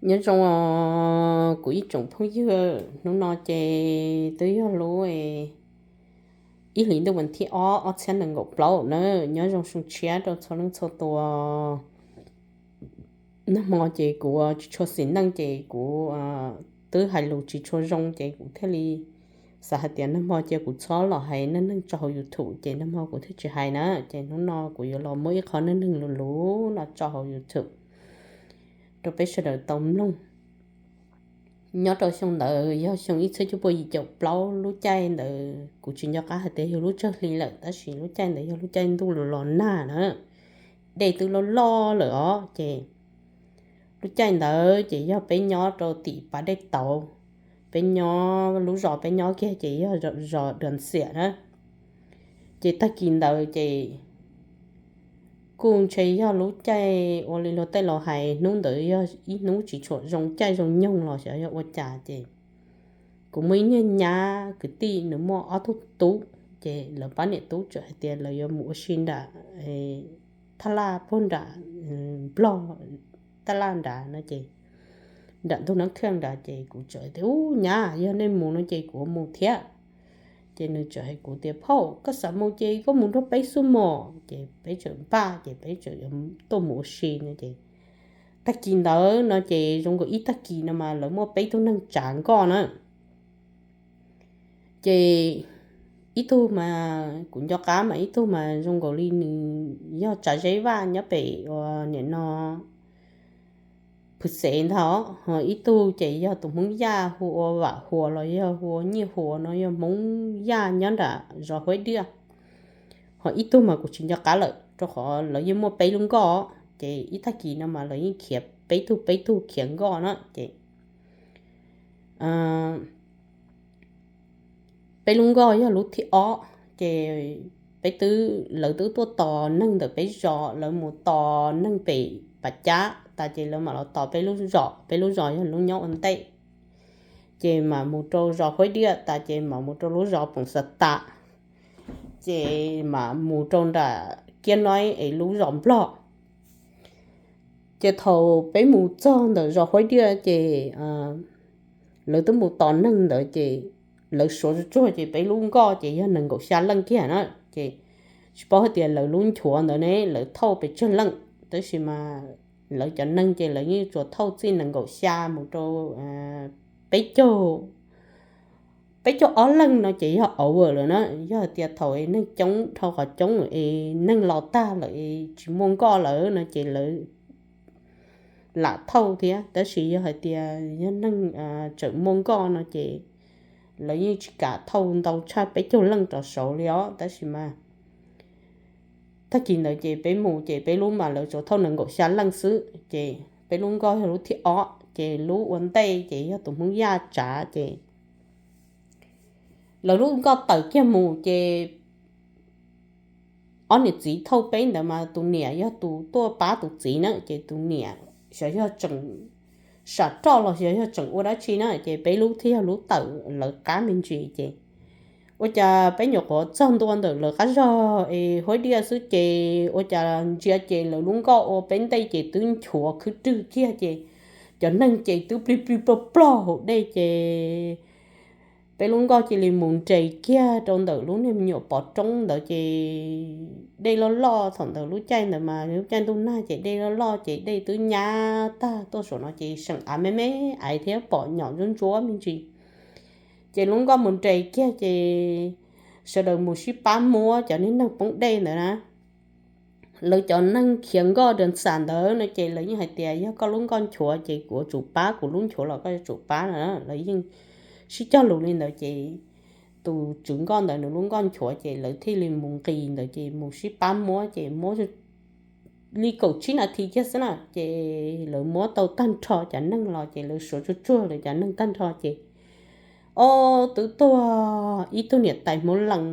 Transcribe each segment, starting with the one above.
Nyob zoo os kuv ib tsoom phooj ywg, hnub no ces twb yog lub ib hlis ntuj vas thib ob ob txhiab nees nkaum plaub na. Nyob zoo xyoo tshiab rau txhua leej txhua tus. Nag hmo ces kuv tsis tshua xis neej ces kuv twb hais lus tsis tshua zoo ces kuv thiaj li xav hais tias nag hmo cia kuv txhob los hais neej neeg tso hauv YouTube ces nag hmo kuv thiaj tsis hais na. Ces hnub no kuv yuav los muab ib qho neej neeg luv luv no tso hauv YouTube rau peb sawv daws tau mloog. Nyob rau xyoo ntawd yog xyoo ib txhiab cuaj pua yim caum plaub, lub caij ntawd kuv tsis nco qab hais tias yog lub tsawg hli lawm, tab sis lub caij ntawd yog lub caij ntuj los nag na, dej twb loj loj lawm os. Ces lub caij ntawd ces yog peb nyob rau tim pas dej tauv, peb nyob lub zos peb nyob kiag ces yog zos Dua Xiam na. Ces tag kis ntawd ces kuj ntshe yog lub caij ua li luag tej laus hais, hnub ntawd yog ib hnub tsis tshua zoo caij zoo nyoog los xyov yog ua cas ces kuv muaj ib niag nyab kwv tij nws muaj ob tug tub, ces lawv pab niam tub txawm hais tias lawv yuav mus ua si nram Thaj Laj puag nram Nplog, Thaj Laj nrad no ces nram ntug Nab Khaj nrad ces kuv txawm tias, Ub nyab, yog nej mus no ces kuv mus thiab. Ces nws txawm hais kuv tias, Phauj, koj xav mus ces koj mus nrog peb xwb mog. Ces peb txawm npaj ces peb txawm tuaj mus ua si no ces tag kis ntawd no ces zoo nkaus ib tag kis no mas lawv muaj peb tug neeg tsav nkoj na. Ces ib tug mas kuv nco qab mas ib tug mas zoo nkaus li nws yog tsav zeb vaj nyob pem ua niam no Phwv Xev ntag, ho ib tug ces yog tus Hmoob Yaj hu ua Vam Huas los yog hu ua Nyiaj Huas no, yog Hmoob Yaj nyob nram zos Huaib Diaj. Ho ib tug mas kuv tsis nco qab lawm rau qhov lawv yeej muaj peb lub nkoj, ces ib tag kis no mas lawv yeej khiav peb tug peb tug khiav nkoj na ces peb lub nkoj yog lub thib ob, ces peb twb, lawv twb tuaj tos neeg ntawm peb zos, lawv mus tos neeg pem Pas Cab tas ces lawv mam los tos peb lub zos, peb lub zos yog lub nyob ua ntej. Ces mam mus rau zos Huaib Diaj tas ces mam mus rau lub zos Poom Xav Tas, ces mam mus rau nram Kiab Noib es lub zos Nplog. Ces thaum peb mus txog ntawm zos Huaib Diaj ces lawv twb mus tos neeg ntawd ces lawv suav tsuag tsuag ces peb lub nkoj ces yog nees nkaum xya leej kiag na. Ces tsis paub hais tias lawv lub nchuav ntawd ne lawv thauj pes tsawg leej, tab sis mas lawv cov neeg ces lawv yeej tsuas thauj txij nees nkaum xya mus rau peb caug, peb caug ob leej no ces yog over lawm na. Yog hais tias thaum es neeg coob dhau qhov coob es neeg los tag lawm es tsis muaj nkoj lawm no ces lawv lam thauj thiab, tab sis yog hais tias yog neeg tseem muaj nkoj no ces lawv yeej tsis kam thauj ntau tshaj peb caug leej rov saud li os. Tab sis mas tag kis ntawd ces peb mus ces peb lub mas lawv tsuas thauj nees nkaum xya leej xwb, ces peb lub nkoj yog lub thib ob, ces lub ua ntej ces yog tus Hmoob Yaj tsav ces lawv lub nkoj tawm kiag mus ces ob niam txiv thauj peb ntawd mas tus niam yog tus tuaj pab tus txiv na, ces tus niam xyov yog tseem sam roj los xyov yog tseem ua dab tsi na, ces peb lub thiaj yog lub tawm lawv qab me ntsis ces ua cas peb nyuam qhuav txog ntua ntawm lawv qab zog es Huaib Diaj xwb ces ua cas ntsia ces lawv lub nkoj ua peb ntej ces twb nchuav khwb rwg kiag ces cov neeg ces twb plig plig plog plog hauv dej ces peb lub nkoj cia li mus nres kiag rau ntawm lub niag me nyuam pov roob ntawd ces dej loj loj, thaum ntawd lub caij ntawd mas lub caij ntuj nag ces dej loj loj ces dej twb nyab tag tuaj saum no ces seem av me me aiv thiab pom nyom ntsuab ntsuab me ntsis. Ces lub nkoj mus nres kiag ces sawv daws mus sib pab muab cov niag neeg poob dej ntawd na. Lawv cov neeg khiav nkoj dua xam ntawd no ces lawv yeej hais tias yog koj lub nkoj nchuav ces kuv yuav tsum pab, kuv lub nchuav los koj yuav tsum pab no. Lawv yeej sib cog lus li ntawd ces tus tswv nkoj ntawd nws lub nkoj nchuav ces lawv thiaj li mus nqis ntawd ces mus sib pab muab ces muab li kaum tsib nas this kiag xwb na ces lawv muab tau tag nrho cov neeg los ces lawv suav tsuag tsuag lawv cov neeg tag nrho ces ob twb tuag ib tug niam tais Hmoob Lees,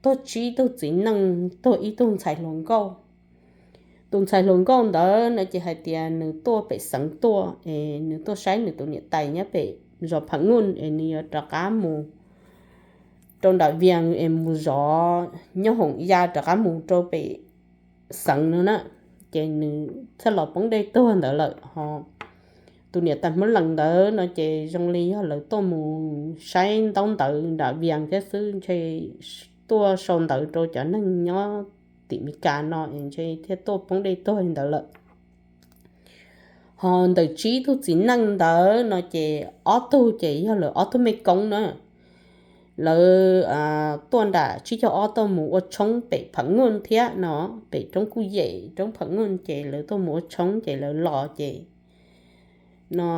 tuag tsib tug txiv neej, tuag ib tug ntxhais hluas nkauj. Tus ntxhais hluas nkauj ntawd no ces hais tias nws tuaj pem xeev tuaj es nws tuaj saib nws tus niam tais nyob pem zos Pham Nuj es nws yuav rov qab mus rau nram Vias es mus zov nyob hoom ya rov qab mus rau pem xeev no na, ces nws thiaj los poob dej tuag ntawd lawm ho. tus niam tais Hmoob Lees ntawd no ces zoo li yog lawv tuaj mus saib ntaub ntawv nram Vias thiab xwb, ntshe tuaj sau ntawv rau cov neeg nyob tim Mes Kas no es ntshe thiaj tuaj poob dej tuag li ntawd lawm. Ho ntawm tsib tug txiv neej ntawd no ces ob tug ces yog lawv ob tug mej koob na. Lawv tuaj nram tsib caug ob tuaj mus ua tshoob pem Pham Nuj thiab no, pem roob Kuj Yem roob Pham Nuj ces lawv tuaj mus ua tshoob ces lawv los ces no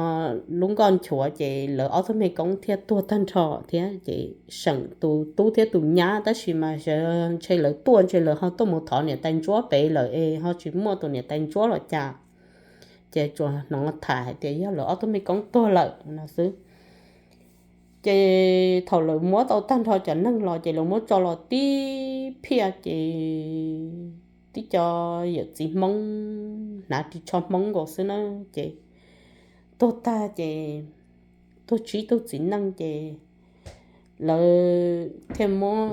lub nkoj nchuav ces lawv ob tug mej koob thiaj tuag tag nrho thiab ces seem tus tub thiab tus nyab, tab sis mas ntshe lawv tuaj ntshe lawv ho tuaj mus thov niam tais Ntsuab pem lawm es ho tsis muaj tus niam tais Ntsuab los cas. Ces tsuas hnov tham hais tias yog lawv ob tug mej koob tuag lawm no xwb. Ces thaum lawv muab tau tag nrho cov neeg los ces lawv muab tso los tib phiaj ces tib co yawm txiv Hmoob hnav ris tsho Hmoob nkaus xwb na. Ces tuag tag ces tuag tsib tug txiv neej ces lawv thiaj muab,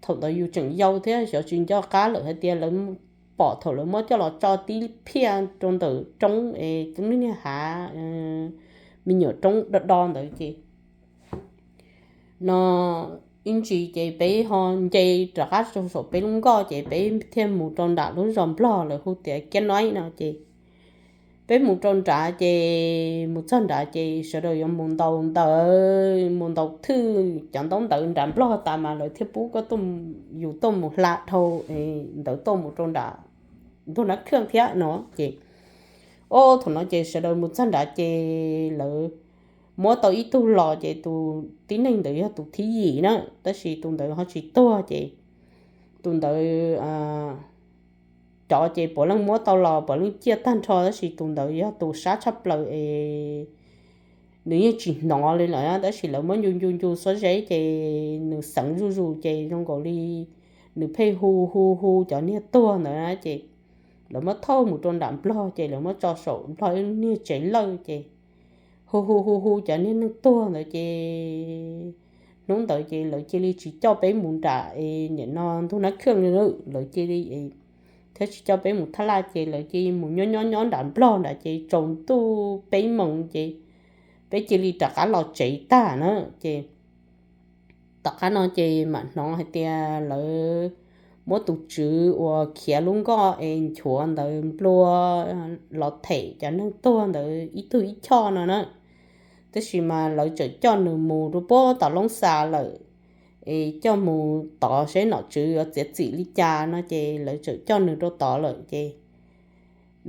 thaum ntawd yus tseem yau thiab xyov tsis nco qab lawm hais tias lawv pom thaum lawv muab coj los tso tib phiaj rau ntawm roob es lub niag hav me nyuam roob do do ntawd ces no ib ntsis ces peb ho nce rov qab rau saum peb lub nkoj ces peb thiaj mus rau nram lub zos Nplog lawv hu tias Kiab Noib no ces peb mus rau nrad ces mus txog nrad ces sawv daws yuav mus ntaus ntawv mus ntaus thwj cov ntaub ntawv nram Nplog tas mas lawv thiaj pub koj, yus tuaj mus hla dhau ntawv tuaj mus rau nram ntug nab khwj thiab no ces, o thaum no ces sawv daws mus txog nrad ces lawv muab tau ib tug los ces tus tib neeg ntawd yog tus thib yim na, tab sis tus ntawd ho tsis tuag ces tus ntawd cov ces puav leej muab tau los puav leej ciaj tag nrho tab sis tus ntawd yog tus sab tshaj plaws es nws yeej tsis hnov li lawm tab sis lawv muab ncu ncu ncu xuab zeb ces nws xeev zuj zus ces zoo nkaus li nws pheej hu hu hu cov niag tuag ntawd na ces lawv muab thauj mus rau nram Nplog ces lawv muab tso saum Nplog ib lub niag tsev lawj ces hu hu hu hu cov niag neeg tuag ntawd ces hnub ntawd ces lawv cia li tsis coj peb mus nram es nim no ntug nab khwj li, lawv cia li thiab tsis coj peb mus thaj laj ces lawv cia li mus nyob nyob nyob nram Nplog nrad ces tsaus ntuj peb moos ces peb cia li rov qab los tsev tag na ces tom qab no ces mam hnov hais tias lawv muab tus tswv uas khiav lub nkoj es nchuav ntawd nplua los them cov neeg tuag ntawd ib tug ib choj no na. Tab sis mas lawv txawm coj nws mus rau puag tom Loob Xas lawm es coj mus tod seb nom tswv yuav txiav txim li cas no ces lawv txawm coj nws rau tod lawm ces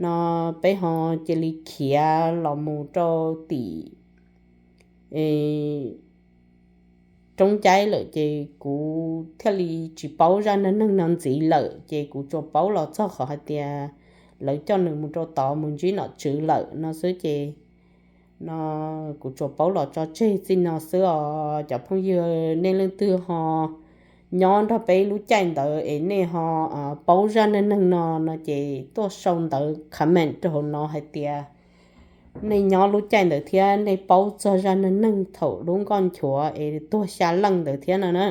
no peb ho cia li khiav los mus rau tim roob Ncaib lawm ces kuv thiaj li tsis paub zaj neeg neeg no ntxiv lawm ces kuv tsuas paub los txog qhov hais tias lawv coj nws mus rau tod mus ntsib nom tswv lawm no xwb ces no kuv tsuas paub los tso tseg txij no xwb os cov phooj ywg. Nej leej twg ho nyob nrog peb lub caij ntawd es nej ho paub zaj neeg neeg no no ces tuaj sau ntawv comment rau hauv no hais tias nej nyob lub caij ntawd thiab nej paub txog zaj neeg neeg thaum lub nkoj nchuav es tuag xya leej ntawd thiab no na.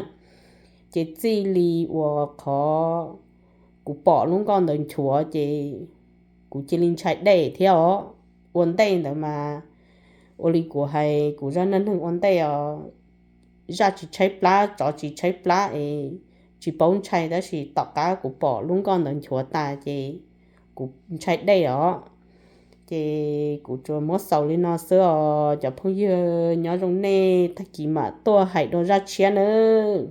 Ces txij li uas qhov kuv pom lub nkoj ntawd nchuav ces kuv cia li ntshai dej thiab os. Ua ntej ntawd mas ua li kuv hais kuv zaj neeg neeg ua ntej os, zaj tsis tshaib plab tsov tsis tshaib plab es tsis paub ntshai tab sis tom qab kuv pom lub nkoj ntawd nchuav tas ces kuv ntshai dej os. Ces kuv tsuas muab xaus li no xwb os cov phooj ywg, nyob zoo nej, tag kis mam tuaj hais dua zaj tshiab nawb.